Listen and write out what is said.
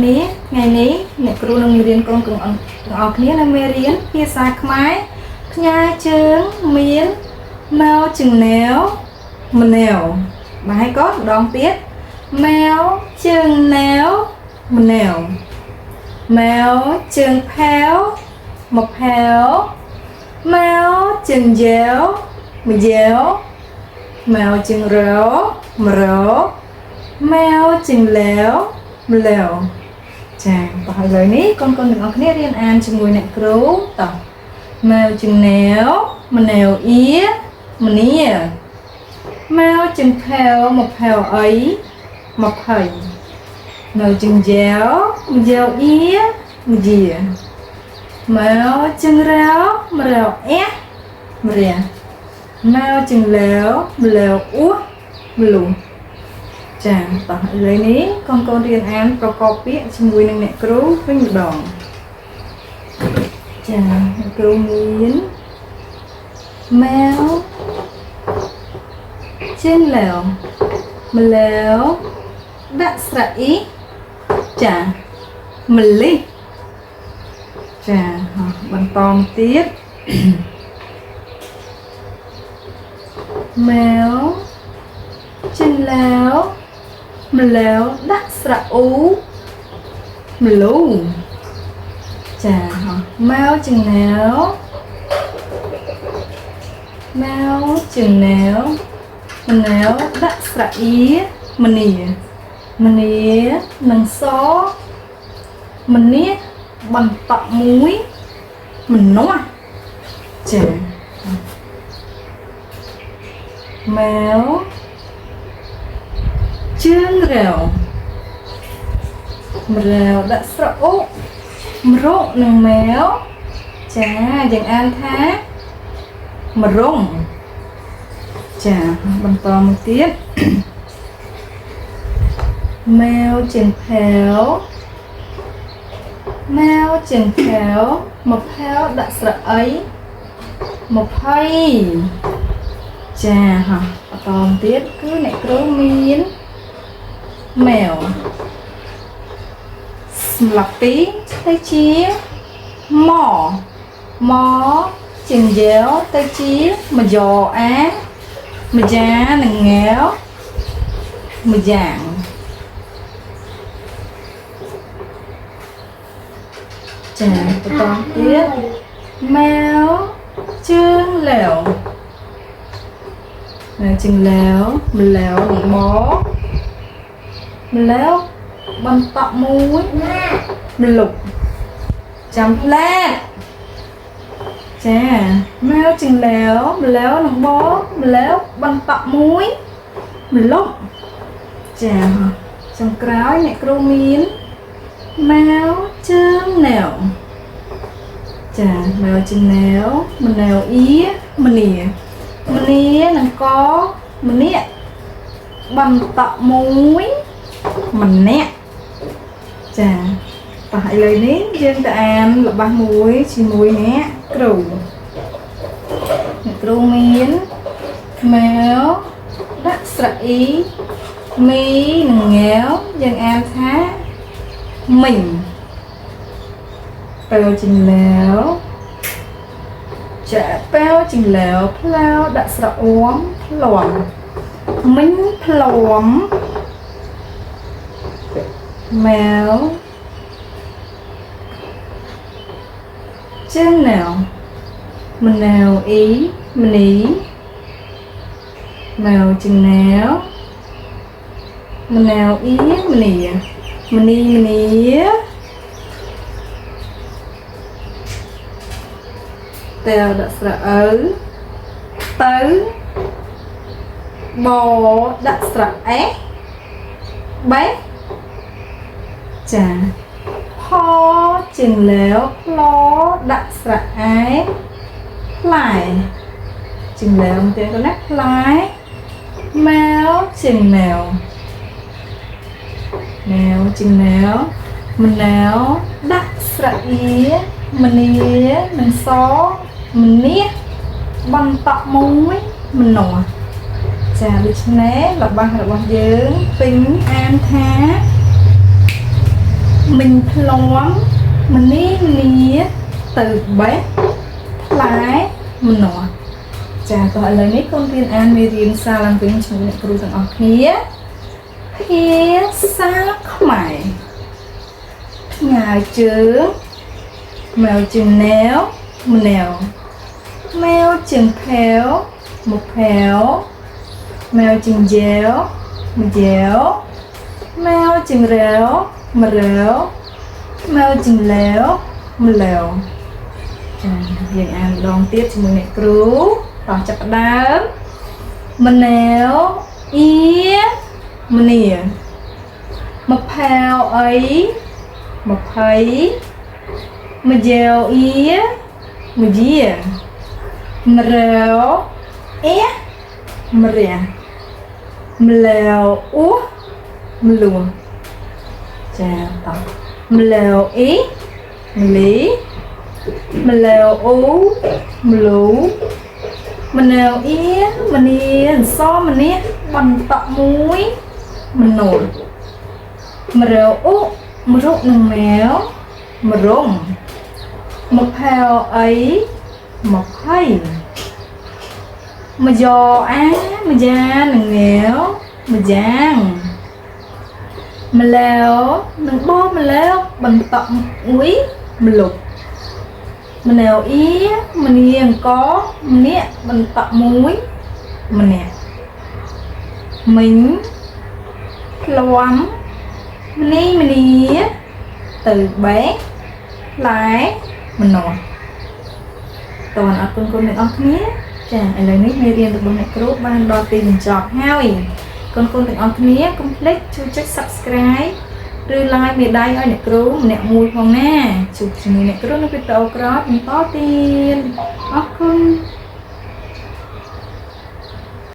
គ្នាថ្ងៃនេះអ្នកគ្រូនឹងរៀនកូនទាំងអស់ទាំងអស់គ្នានៅមេរៀនភាសាខ្មែរផ្ញើជើងមានមកជើងណែវម្នែវបាទហើយកូនម្ដងទៀតមកជើងណែវម្នែវមកជើងផែវមកផែវមកជើងយ៉ែវម្យ៉ែវមកជើងរោមរោ ម៉ែវជាងលែវម្លែវចាតោះឥឡូវនេះកូនកូនទាំងអស់គ្នារៀនអានជាមួយអ្នកគ្រូតោះម៉ែវជាងណែវម្នែវអៀមនីម៉ែវជាងផែវមកផែវអី20ម៉ែវជាងយ៉ែវម្យ៉ែវអៀម្យាម៉ែវជាងរែវម្រែវអះម្រះម៉ែវជាងលែវម្លែវអ៊ូម្លូ ចាតោះឥឡូវនេះកូនកូនរៀនអានប្រកបពាក្យជាមួយនឹងអ្នកគ្រូវិញម្ដងចាអ្នកគ្រូមានម៉ែវជើងលែវម្លែវដាក់ស្រៈអ៊ីចាម្លិះចាបន្តមកទៀតម៉ែវជើងលែវ ម្លែវដាក់ស្រៈអ៊ូម្លូចាម៉ៅចង្ណែវម៉ៅចង្ណែវម្លែវដាក់ស្រៈអ៊ីមនីមនីនិងសមនីបន្តក់មួយម្នាស់ចាម៉ៅជើងរែវម្រាវដាក់ស្រអុមរកនិងម៉ែវចាយើងអានថាមរុងចាបន្តមកទៀតម៉ែវជាងផែវម៉ែវជាងផែវមកផែវដាក់ស្រអី20ចាហោះបន្តមកទៀតគឺអ្នកគ្រូមានម៉ែវសម្រាប់ពីរទៅជាមកជាងយ៉ែវទៅជាមយ៉អាម្យ៉ានិងងែវម្យ៉ាងចាបន្តទៀតម៉ែវជើងលែវម៉ែវជើងលែវម្លែវនិងមកម្លែវបន្តក់មួយម្លុកចាំផ្លែតចាម៉ែវជាងលែវម្លែវនឹងបម្លែវបន្តក់មួយម្លុកចាចុងក្រោយអ្នកគ្រូមានម៉ែវជើងណែវចាម៉ែវជាងណែវម្នែវអ៊ីមនីមនីនឹងកម្នាក់បន្តក់មួយម្នាក់ចាតោះឥឡូវនេះយើងទៅអានល្បះមួយជាមួយអ្នកគ្រូអ្នកគ្រូមានម៉ែវដាក់ស្រៈអ៊ីមីនិងងែវយើងអានថាមីងពែវជាងលែវចាពែវជាងលែវផ្លាវដាក់ស្រៈអមផ្លំមីងផ្លំម៉ែវជើងណែវម្នែវអ៊ីមនីម៉ែវជើងណែវម្នែវអ៊ីមនីមនីមនីតែវដាក់ស្រៈឪទៅបដាក់ស្រៈអេបេចាផជាងលែវផ្លដាក់ស្រៈអែផ្លែជាងលែវទេកូនណាផ្លែម៉ែវជាងណែវណែវជាងណែវម្នែវដាក់ស្រៈអ៊ីមនីនិងសមនីបន្តក់មួយម្នាស់ចាដូច្នេះល្បះរបស់យើងពេញអានថា មិញផ្លំមនីមនីទៅបេះផ្លែម្នាស់ចាតោះឥឡូវនេះកូនរៀនអានមេរៀនសារឡើងវិញជាមួយអ្នកគ្រូទាំងអស់គ្នាភាសាខ្មែរផ្ញើជើងម៉ែវជើងណែវម្នែវម៉ែវជើងផែវមកផែវម៉ែវជើងយ៉ែវម្យ៉ែវម៉ែវជើងរែវម្រែវម៉ែវជើងលែវម្លែវចាយើងអានម្ដងទៀតជាមួយអ្នកគ្រូតោះចាប់ផ្ដើមម្នែវអ៊ីម្នាមកផែវអី20ម្យាវអ៊ីម្យាម្រាវអ៊ែម្រះម្លាវអ៊ូម្លួចាតោះម្លាវអ៊ីម្លីម្លាវអ៊ូម្លូម្នាវអ៊ីម្នាអសមនេះបន្តក់មួយមនោលម្រាវអ៊ុមរុនឹងមែវមរុំមកផែវអី20មកយោអាម្យានឹងងាវម្យ៉ាងម្លែវនឹងបម្លែវបន្តក់មួយម្លុកម្នាវអ៊ីម្នាអង្គម្នាក់បន្តក់មួយម្នាក់មិញផ្លំម្នីម្នីទៅបេះផ្លែម្នាស់តោះអរគុណគុណទាំងអស់គ្នាចាឥឡូវនេះមេរៀនរបស់អ្នកគ្រូបានដល់ទីបញ្ចប់ហើយកូនៗទាំងអស់គ្នាកុំភ្លេចជួយចុច Subscribe ឬ like មេដៃឲ្យអ្នកគ្រូម្នាក់មួយផងណាជួបជាមួយអ្នកគ្រូនៅវីដេអូក្រោយបន្តទៀតអរគុណ។